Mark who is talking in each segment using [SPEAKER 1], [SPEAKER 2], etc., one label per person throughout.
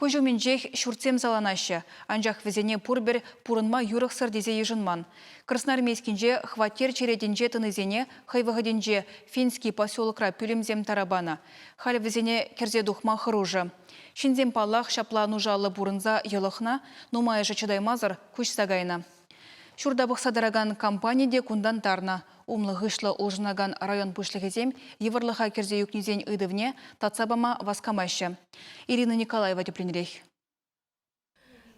[SPEAKER 1] Куҫ умӗнчех ҫуртсем саланаҫҫӗ, анчах вӗсене пурпӗр пурӑнма юрӑхсӑр тесе йышӑнман. Красноармейскинче хваттер черетӗнче тӑнисене хӑй вӑхӑтӗнче Финский поселокра пӳлӗмсем тара панӑ. Халь вӗсене кӗрсе тухма хӑрушӑ. Ҫынсем, паллах, ҫапла нушаллӑ пурӑнса йӑлӑхнӑ, нумайӑшӗ чӑтаймасӑр куҫса кайнӑ. Ҫурта пӑхса тӑракан компани те кунтан тарнӑ. Умлӑ-хыҫлӑ улшӑнакан район пуҫлӑхӗсем йывӑрлӑха кӗрсе ӳкнисен ыйтӑвне татса пама васкамаҫҫӗ. Ирина Николаева тӗплӗнрех.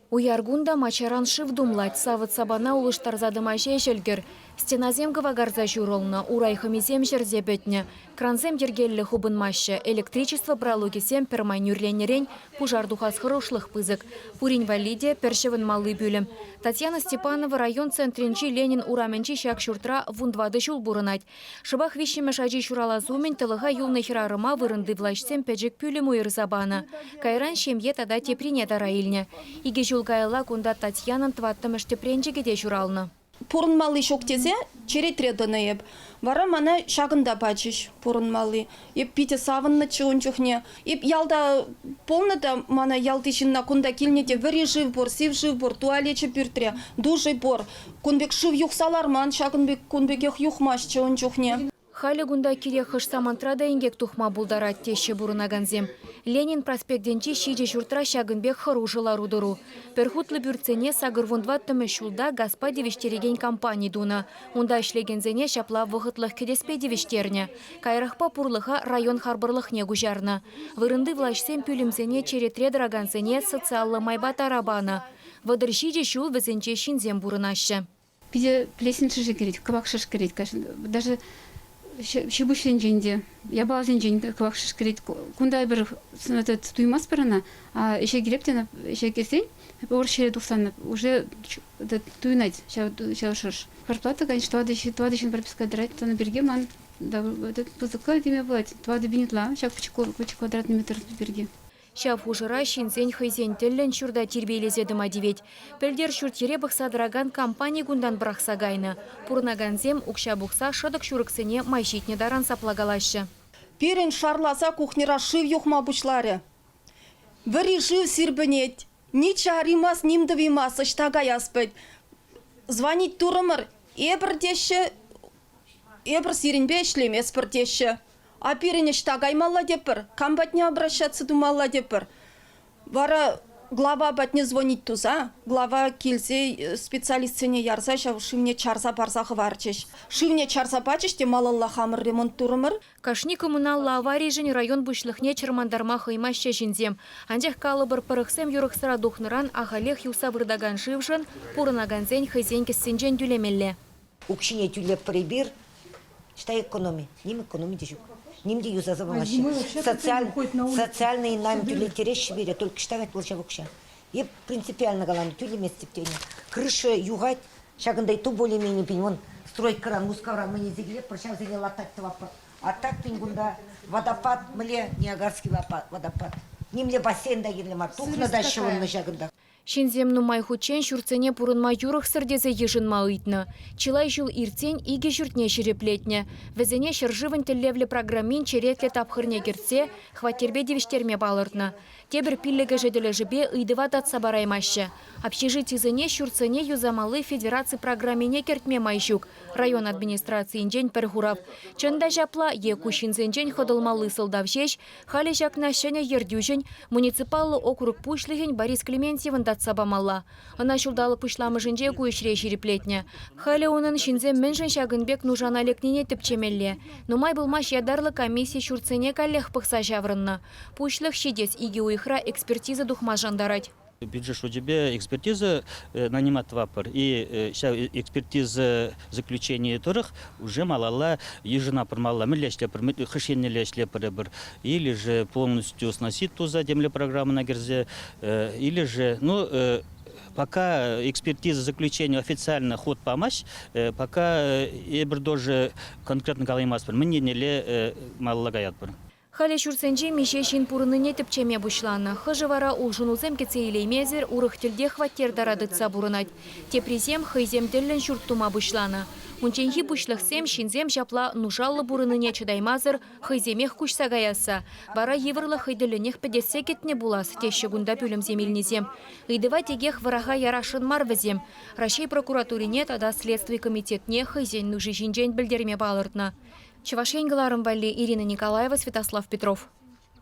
[SPEAKER 2] Уяр кун та маччаран шыв тумлать, савӑт-сапана улӑштарса тӑма ҫеҫ ӗлкӗр. Стенасем кӑвакарса ҫурӑлнӑ, урай хӑмисем ҫӗрсе пӗтнӗ. Крансем йӗркеллӗ хупӑнмаҫҫӗ, электричество пралукӗсем пӗрмай нӳрленнӗрен пушар тухас хӑрушлӑх пысӑк. Пурин валли те пӗр ҫӑвӑнмалли пӳлӗм. Татьяна Степанова район центрӗнчи Ленин урамӗнчи ҫак ҫуртра 14 ҫул пурӑнать. Шӑпах виҫҫӗмӗш ачи ҫуралас умӗн тӑлӑха юлнӑ хӗрарӑма вырӑнти влаҫсем пӗчӗк пӳлӗм уйӑрса панӑ. Кайран ҫемье тата теприне тара илнӗ. Икӗ ҫул каялла кунта Татьянӑн тӑваттӑмӗш тӗпренчӗкӗ те ҫуралнӑ.
[SPEAKER 3] Пурӑнмалли ҫук тесе черетре тӑнӑ эп. Вара мана ҫакӑнта пачӗҫ пурӑнмалли. Эп питӗ савӑннӑччӗ ун чухне. Эп ялта пулнӑ та мана ялти ҫынна кунта килнӗ те вӗри шыв пур, сив шыв пур, туалечӗ пӳртре, душӗ пур. Кун пек шыв юхса ларман, ҫакӑн пек кун пекех юхмастчӗ ун чухне.
[SPEAKER 2] Халӗ кунта кирек хӑш самантра та инкек тухма пултарать, теҫҫӗ пурӑнакансем. Ленин проспектӗнчи ҫичӗ ҫуртра ҫакӑн пек хӑрушӑ лару-тӑру. Пӗр хутлӑ пӳртсене 84-мӗш ҫулта газпа тивӗҫтерекен компани тунӑ. Унта ӗҫлекенсене ҫапла вӑхӑтлӑх кӗтеспе тивӗҫтернӗ. Каярахпа пурлӑха район харпӑрлӑхне куҫарнӑ. Вырӑнти влаҫсем пӳлӗмсене черетре тӑракансене социаллӑ майпа тара панӑ. 37 ҫул вӗсенче ҫынсем пурӑнаҫҫӗ.
[SPEAKER 4] Питӗ плесень шӑрши кӗрет, кӑвак шӑрш кӗрет. Даже ҫыпӑҫсенчен те, япаласенчен кӑвак шӑрш кӗрет. Кунта эпир туймастпӑр ӑна, а ӗҫе килеп те ӗҫе кӗрсен, урӑх ҫӗре тухсан уже туйӑнать ҫав шӑрш. Квартплата, конечно, тӑватӑ ҫын прописка тӑрать. Тӑнӑ пирки ман пысӑкка теме пулать, 4000 ытла ҫак пӗчӗк квадратный метр пирки.
[SPEAKER 2] Ҫав хушӑра ҫынсен хӑйсен тӗллӗн ҫурта тирпейлесе тӑма тивет. Пӗлтӗр ҫурт-йӗре пӑхса тӑракан компани кунтан пӑрахса кайнӑ. Пурӑнакансем укҫа пухса шӑтӑк-ҫурӑксене май ҫитнӗ таран саплакалаҫҫӗ.
[SPEAKER 3] Пирӗн шарласа кухньӑра шыв юхма пуҫларӗ. Вӗри шыв сирпӗнет. Ни чаримас, ним тӑвимас, ӑҫта каяс пӗт. Звонить турӑмӑр, эпӗр теҫҫӗ, эпӗр сирӗнпе ӗҫлеместпӗр теҫҫӗ. А пирӗн ӑҫта каймалла тепӗр? Кам патне обращаться тумалла тепӗр? Вара глава патне звонить туса, глава килсе специалистсене ярса ҫав шывне чарса парса хӑварчӗҫ. Шывне чарса пачӗҫ те малалла хамӑр ремонт турӑмӑр.
[SPEAKER 2] Кашни коммуналлӑ аваришӗн район пуҫлӑхне чӑрмантарма хӑймаҫҫӗ ҫынсем. Анчах калӑпӑр, пӑрӑхсем юрӑхсӑра тухнӑран ахалех юхса выртакан шывшӑн пурӑнакансен хӑйсен кӗсйинчен тӳлемелле.
[SPEAKER 5] Укҫине тӳлетпӗр эпир. Ӑҫта экономи? Ним экономи те ҫук. Ним те юсаса памаҫҫӗ. Социальный найм тӳлеттереҫҫӗ пире, только ӑҫта кать вӑл ҫав укҫа? Эп принципиально каланӑ, тӳлеместӗп тенӗ. Крыша юхать, ҫакӑнта ту более-менее пин, вон стройкӑран, Мускавран мӗн илсе килетпӗр, ҫавсене лартать тӑватпӑр. А так пин кунта водопад, мӗнле Ниагарский водопад. Нимле бассейн та кирлӗ мар, тухнӑ та ҫӑвӑннӑ ҫакӑнта.
[SPEAKER 2] Ҫынсем нумай хутчен ҫуртсене пурӑнма юрӑхсӑр тесе йышӑнма ыйтнӑ. Чылай ҫул иртсен икӗ ҫуртне ҫирӗплетнӗ. Вӗсене ҫӗршывӑн тӗллевлӗ программин черетлӗ тапхӑрне кӗртсе хваттерпе тивӗҫтерме палӑртнӑ. Тепӗр пиллӗкӗшӗ тӗлӗшӗпе ыйтӑва татса параймаҫҫӗ. Общежитисене ҫуртсене юсамалли федераци программине кӗртме май ҫук. Район администрацийӗнчен пӗр хурав. Чӑн та ҫапла е ку ҫынсенчен хӑтӑлмалли сӑлтав ҫеҫ, Халӗ ҫакна ҫӗнӗ ертӳҫӗн, муниципаллӑ округ пуҫлӑхӗн Борис Клементьевӑн татса памалла. Ӑна ҫулталӑк пуҫламӑшӗнче ку ӗҫре ҫирӗплетнӗ. Халӗ унӑн ҫынсем мӗншӗн ҫакӑн пек нушана лекнине тӗпчемелле. Нумай пулмасть ятарлӑ комисси ҫуртсене каллех пӑхса ҫаврӑннӑ. Пуҫлӑх ҫитес икӗ уйӑхра экспертиза тухма шантарать.
[SPEAKER 6] Бюджет шучӗпе экспертиза нанимать тӑватпӑр. И ҫав экспертиза заключенийӗ тӑрӑх уже малалла йышӑна пырмалла. Мӗнле ӗҫлепӗр, хӑш еннелле ӗҫлепӗр эпир. Или же полностью сносить туса темле программӑна кӗрсе, или же, ну, пока экспертиза заключение официально ход памасть, пока эпир тоже конкретно калаймастпӑр. Мӗн еннелле малалла каятпӑр.
[SPEAKER 2] Халӗ ҫуртсенче миҫе ҫын пурӑннине тӗпчеме пуҫланӑ. Хӑшӗ вара улшӑнусем кӗтсе илеймесӗр урӑх тӗлте хваттер тара тытса пурӑнать. Теприсем хӑйсем тӗллӗн ҫурт тума пуҫланӑ. Унчченхи пуҫлӑхсем ҫынсем ҫапла нушаллӑ пурӑннине чӑтаймасӑр хӑйсемех куҫса каясса, вара йывӑрлӑх хӑй тӗллӗнех пӗтессе кӗтнӗ пулас, теҫҫӗ кунта пӳлӗмсем илнисем. Ыйтӑва текех вӑраха ярасшӑн мар вӗсем. Раҫҫей прокуратурине тата Следстви комитетне хӑйсен нуши ҫинчен пӗлтерме палӑртнӑ. Чӑваш Ен кӑларӑм валли Ирина Николаева, Святослав Петров.